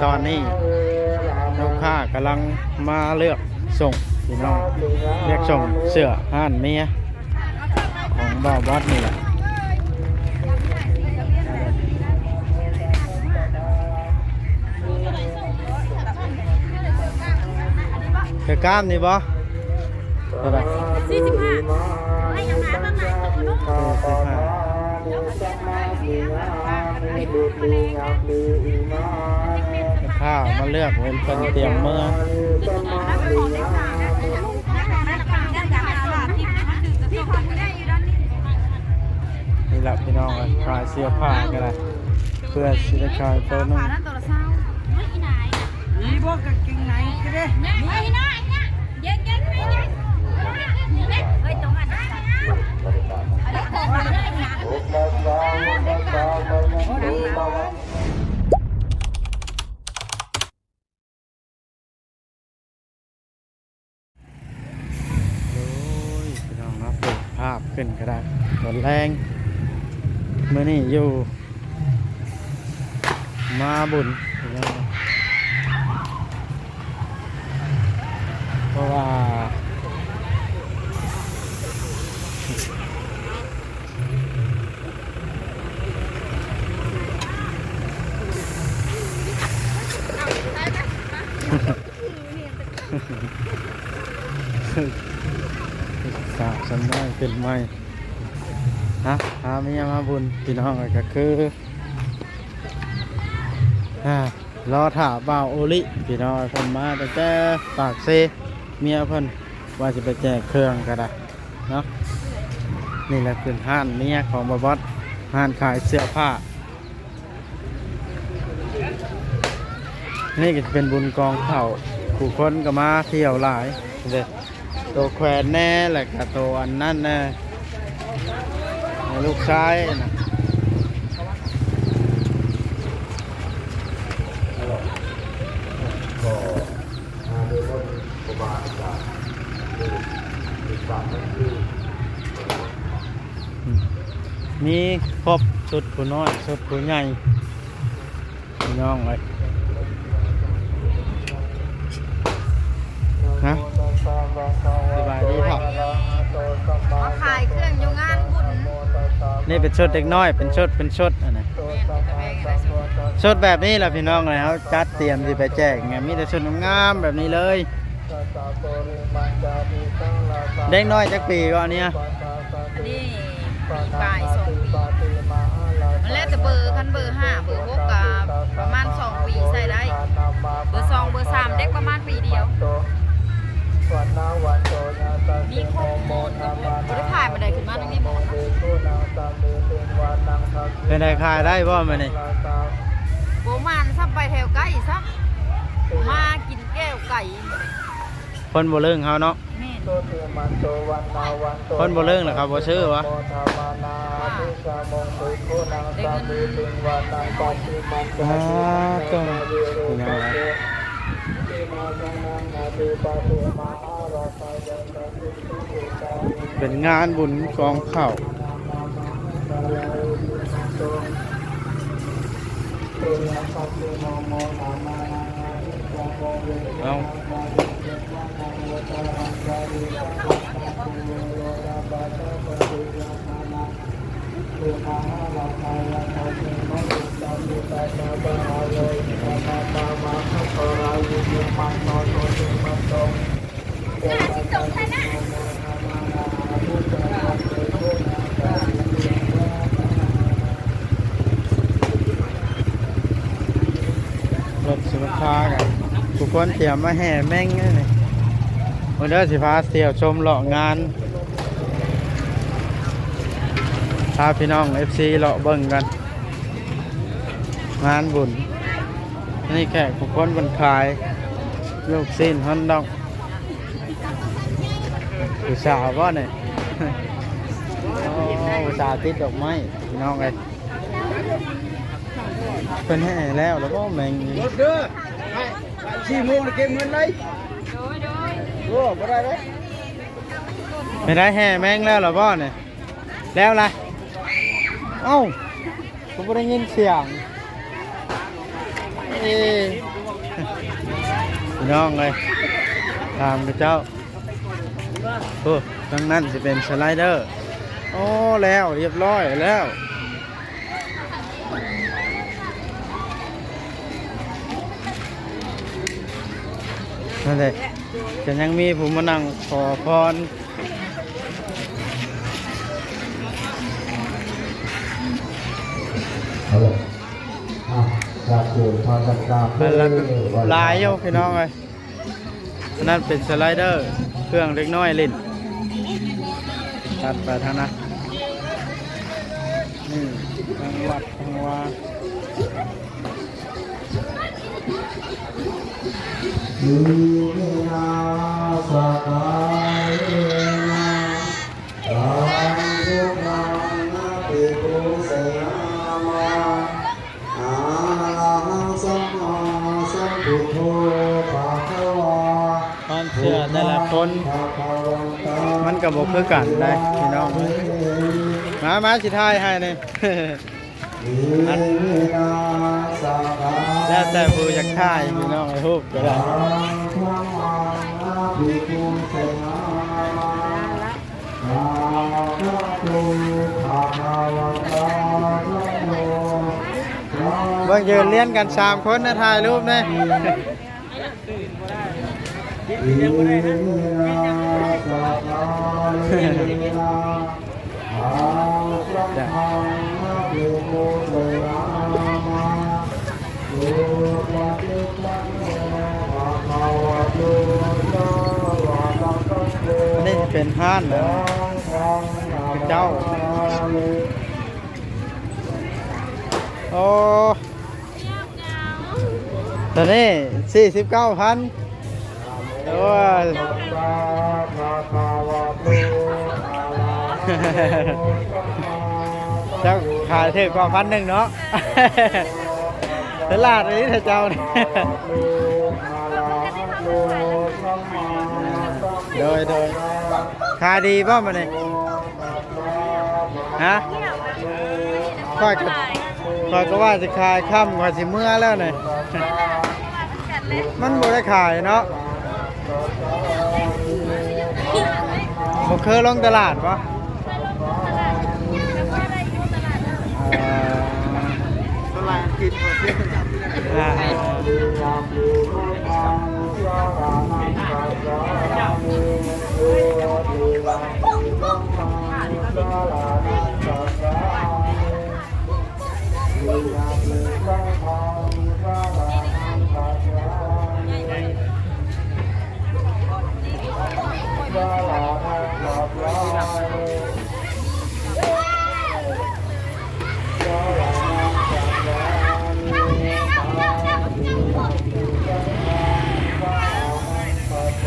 ຕອນນີ້ລູກຄ້າກຳລັງມາເລືອກສົ່ງພີ່ນ້ອງ, ເລືອກສົ່ງເສື້ອຮ້ານເມຍຂອງບ່າວບອດນີ້ແຫຼະ. ເສື້ອກ້າມນີ້ບໍ່? ເທົ່າໃດ? ສີ່ສິບຫ້າ. ເອີ ສີ່ສິບຫ້າ. ລູກຄ້າມາເລືອກເພິ່ນຕຽມເມືອ. ນີ້ລະພີ່ນ້ອງເອີຍ, ຂາຍເສື້ອຜ້າກໍໄດ້ ເພື່ອຊິໄດ້ຂາຍໂຕໜຶ່ງ. ນີ້ບໍ່ກາງເກງໃນກໍເດ້. ໂອ້ຍ ພີ່ນ້ອງເນາະ, ເປີດພາບຂຶ້ນກໍໄດ້ ຕອນແລງມື້ນີ້ຢູ່ ມາບຸນ ເພາະວ່າ ສາວສ່ຳນ້ອຍຂຶ້ນໃໝ່ ຮະ ພາເມຍມາບຸນ ພີ່ນ້ອງເອີຍ, ກໍຄື ອ່າ ລໍຖ້າບ່າວໂອລິ ພີ່ນ້ອງເອີຍ, ເພິ່ນມາຕັ້ງແຕ່ປາກເຊ, ເມຍເພິ່ນວ່າຊິໄປແຈກເຄື່ອງກໍໄດ້ເນາະ. ນີ້ແຫຼະເປັນຮ້ານເມຍຂອງບ່າວບອດ, ຮ້ານຂາຍເສື້ອຜ້າ. ນີ້ກໍຈະເປັນບຸນກອງເຂົ້າ, ຜູ້ຄົນກໍມາທ່ຽວຫຼາຍເດ້, ໂຕແຂວນແດ່ ແລ້ວກໍໂຕອັນນັ້ນແດ່ ໃຫ້ລູກຊາຍນະ. ມີຄົບ ຊຸດຜູ້ນ້ອຍ ຊຸດຜູ້ໃຫຍ່ ພີ່ນ້ອງເອີຍ. ຮະ ສະບາຍດີພໍ່. ມາຂາຍເຄື່ອງຢູ່ງານບຸນ. ນີ້ເປັນຊຸດເດັກນ້ອຍ ເປັນຊຸດ ເປັນຊຸດ ອັນນັ້ນ ແມ່ນ ແຕ່ແບບນີ້ແຫຼະ ຊຸດແບບນີ້ແຫຼະ ພີ່ນ້ອງເອີຍ, ເຮົາຈັດຕຽມຊິໄປແຈກ ມີແຕ່ຊຸດງາມໆແບບນີ້ເລີຍ. ເດັກນ້ອຍຈັກປີກໍອັນນີ້? ອັນນີ້ປີປາຍ ສອງປີ ມັນແລ້ວແຕ່ເບີ, ຄັນເບີຫ້າ ເບີຫົກກໍປະມານສອງປີໃຊ້ໄດ້, ເບີສອງ ເບີສາມ ເດັກປະມານປີດຽວ. ມີຄົບໝົດ ບໍ່ໄດ້ຖ່າຍມາໄດ້ຂຶ້ນມາທາງນີ້ໝົດ. ເປັນໃດຂາຍໄດ້ບໍ່ມື້ນີ້? ບໍ່ໝານຊ້ຳ, ໄປແຖວໃກ້ຊ້ຳ, ມາກິນແກ້ວໄກ່. ຄົນບໍ່ເລີງເຮົາເນາະ. ແມ່ນ. ຄົນບໍ່ເລີງແລ້ວເຂົາບໍ່ຊື້ວະ? ວ່າ ໄດ້ເງິນ ອ່າ ໂຕ ເປັນງານບຸນກອງເຂົ້າ. ເອົາ ລົດສຸຂາກັນ ທຸກຄົນຕຽມມາແຫ່ແມງນີ້. ມື້ເດີ ຊິພາທ່ຽວຊົມເລາະງານ ພາພີ່ນ້ອງເອັຟຊີເລາະເບິ່ງກັນ ງານບຸນ. ນີ້ແຂກຜູ້ຄົນເພິ່ນຂາຍລູກຊີ້ນຮອດດອກ. ຜູ້ສາວບໍ່ນີ້? ໂອ້ ຜູ້ສາວຕິດດອກໄມ້ພີ່ນ້ອງເອີຍ. ເພິ່ນແຫ່ແລ້ວລະບໍ່ແມງ? ລົດເດີ ໃຫ້ ໃຫ້ສີ່ໂມງແລ້ວເກັບເງິນໄດ້. ໂອ້ ບໍ່ໄດ້ເດ້. ເປັນໃດ ແຫ່ແມງແລ້ວລະບໍ່ນີ້? ແລ້ວລະ. ເອົ້າ ກໍບໍ່ໄດ້ຍິນສຽງ. ເອີ ພີ່ນ້ອງເອີຍ ຖາມເຂົາເຈົ້າ. ໂອ້ ທາງນັ້ນຊິເປັນສະໄລເດີ. ໂອ້ ແລ້ວ ຮຽບຮ້ອຍແລ້ວ. ນັ້ນແຫຼະ ກໍຍັງມີຜູ້ມານັ່ງຂໍພອນ. ເອົາລະ ອ່ະ ກາບໂປດພາກັນກາບ ເພິ່ນລະຫຼາຍຢູ່ພີ່ນ້ອງເອີຍ. ອັນນັ້ນເປັນສະໄລເດີ ເຄື່ອງເດັກນ້ອຍຫຼິ້ນ ຕັດໄປທາງນັ້ນ. ນີ້ ທາງວັດທາງວາ. ອີເມນາສະກາເລນະ ຕັງ ພຸດທັງ ອະພິປູຊະຍາມະ. ອາລະຫັງ ສຳມາສຳພຸດໂທ ພະຄະວາ. ຄວາມເຊື່ອແຕ່ລະຄົນມັນກໍບໍ່ຄືກັນໃດ໋ພີ່ນ້ອງເອີຍ. ມາ ມາ ຊິຖ່າຍໃຫ້ນີ້. ແລ້ວແຕ່ຜູ້ຢາກຖ່າຍພີ່ນ້ອງເອີຍ ຮູບກໍໄດ້. ເບິ່ງຢືນລຽນກັນສາມຄົນນະ ຖ່າຍຮູບແດ່. ອີເມນາສະກາເລນະ ຕັງ ສຳມາສຳພຸດໂທ ສະຍາມະ. ອັນນີ້ເປັນຮ້ານນະ ເຈົ້າ. ໂອ້ ໂຕນີ້ສີ່ສິບເກົ້າພັນ. ໂອ້ຍ ເຈົ້າຂາຍຖືກກວ່າພັນໜຶ່ງເນາະ. ຕະຫຼາດນີ້ເຈົ້າ. ໂດຍ ໂດຍ ຂາຍດີບໍ່ມື້ນີ້? ຮະ ຂ້ອຍກໍ ຂ້ອຍກໍວ່າຊິຂາຍຄ່ຳ ຂ້ອຍຊິເມືອແລ້ວນີ້. ມັນບໍ່ໄດ້ຂາຍເນາະ. ບໍ່ເຄີຍລົງຕະຫຼາດບໍ່? ເອີ ຕະຫຼາດອັງກິດບໍ່? ອ່າ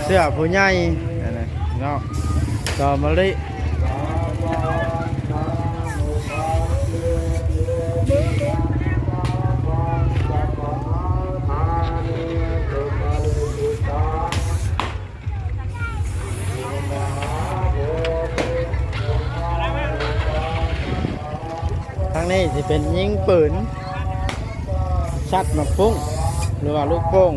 ເສື້ອຜູ້ໃຫຍ່ອັນນັ້ນເນາະ ດອກມະລິ. ທາງນີ້ຊິເປັນຍິງປືນ ຊັດໝາກພຸ້ງ ຫຼືວ່າລູກໂປ່ງ.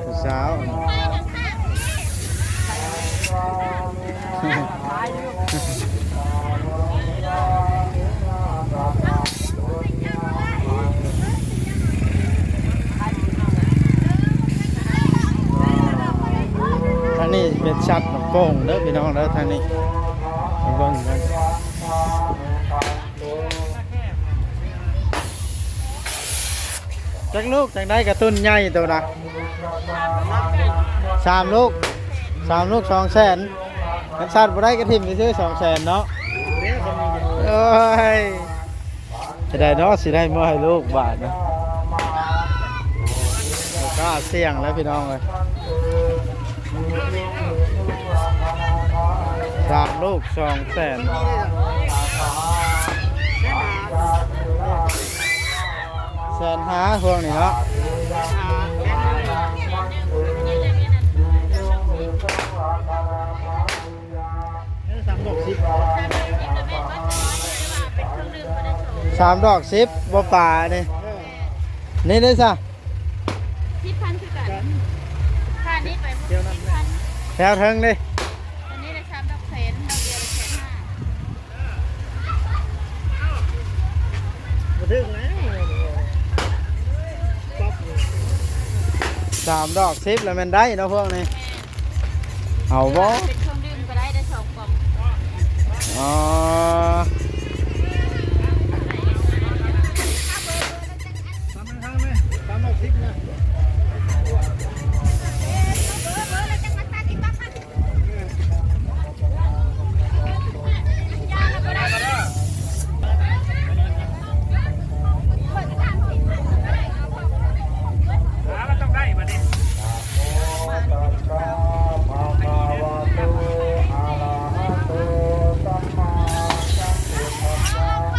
ຜູ້ສາວ ທາງນີ້ເປັນຊັດໝາກໂປ່ງເດີພີ່ນ້ອງເດີ ທາງນີ້ ໄປເບິ່ງກັນ. ຈັກລູກຈັ່ງໄດ້ກະຕຸ້ນໃຫຍ່ໂຕນະ? ສາມລູກ ສາມລູກສອງແສນ. ຄັນສັດບໍ່ໄດ້ກະຖິ້ມຊື່ໆ ສອງແສນເນາະ. ໂອ້ຍ ຈະໄດ້ເນາະ ຊິໄດ້ເມືອໃຫ້ລູກບາດນະ. ບໍ່ກ້າສ່ຽງແລ້ວພີ່ນ້ອງເອີຍ. ນີ້ ສາມລູກສອງແສນ ແສນຫ້າພວກນີ້ເນາະ ສາມດອກສິບ ສາມດອກສິບ ບໍ່ປານີ້ ເອີ ນີ້ເດ້ຊະ ສິບພັນຄືກັນ ຄ່ານີ້ໄປໝົດສິບພັນ ແຖວເທິງເດ້ ອັນນີ້ໄດ້ສາມດອກແສນ ດອກດຽວລະແສນຫ້າ ບໍ່ຖືກແລ້ວ ປັບ ສາມດອກສິບ ລະແມ່ນໄດ້ເນາະພວກນີ້ ແມ່ນ ເອົາບໍ່? ເປັນເຄື່ອງດື່ມກໍໄດ້ ໄດ້ສອງກ່ອງ ອໍ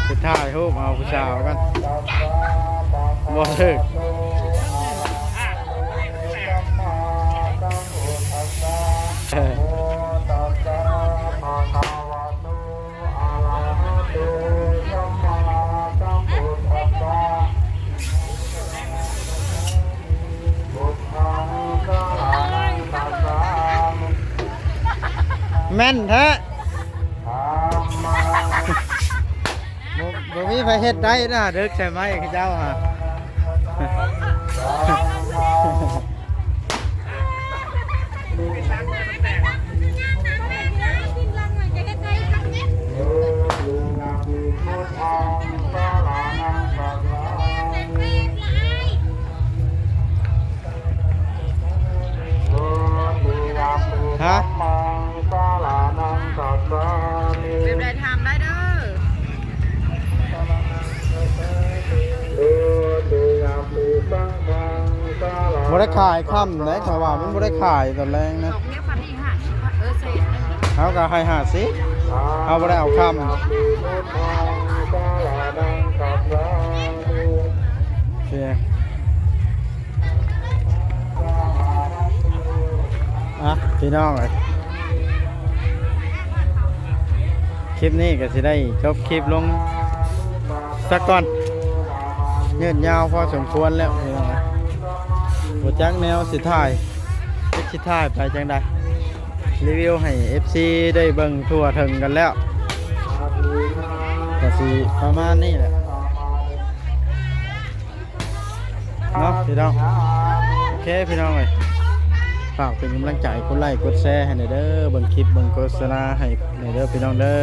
ໄປຖ່າຍຮູບເອົາຜູ້ສາວກັນ ບໍ່ຖືກ ແມ່ນແທ້ ບໍ່ ບໍ່ມີໃຜເຮັດໄດ້ນະ ເດິກໃສ່ໄມ້ເຂົາເຈົ້າຫາ. ຮະ? ແບບໃດຖາມໄດ້ເດີ. ບໍ່ໄດ້ຂາຍຄ່ຳເດ້ ຂ້ອຍວ່າມັນບໍ່ໄດ້ຂາຍຕອນແລງນະ. ເຮົາກໍໃຫ້ຫ້າສິບ ເຮົາບໍ່ໄດ້ເອົາຄ່ຳ. ໂອເຄ. ອ່ະ ພີ່ນ້ອງເອີຍ ຄລິບນີ້ກໍຊິໄດ້ຈົບຄລິບລົງສາກ່ອນ ຍືດຍາວພໍສົມຄວນແລ້ວພີ່ນ້ອງເອີຍ ບໍ່ຈັກແນວຊິຖ່າຍ ຈັກຊິຖ່າຍໄປຈັ່ງໃດ ຣີວິວໃຫ້ເອັຟຊີໄດ້ເບິ່ງທົ່ວເຖິງກັນແລ້ວ ກໍຊິປະມານນີ້ແຫຼະ. ເນາະພີ່ນ້ອງ ໂອເຄພີ່ນ້ອງເອີຍ ຝາກເປັນກຳລັງໃຈ ກົດໄລ້ກົດແຊໃຫ້ແດ່ເດີ ເບິ່ງຄລິບເບິ່ງໂຄສະນາໃຫ້ແດ່ເດີພີ່ນ້ອງເດີ.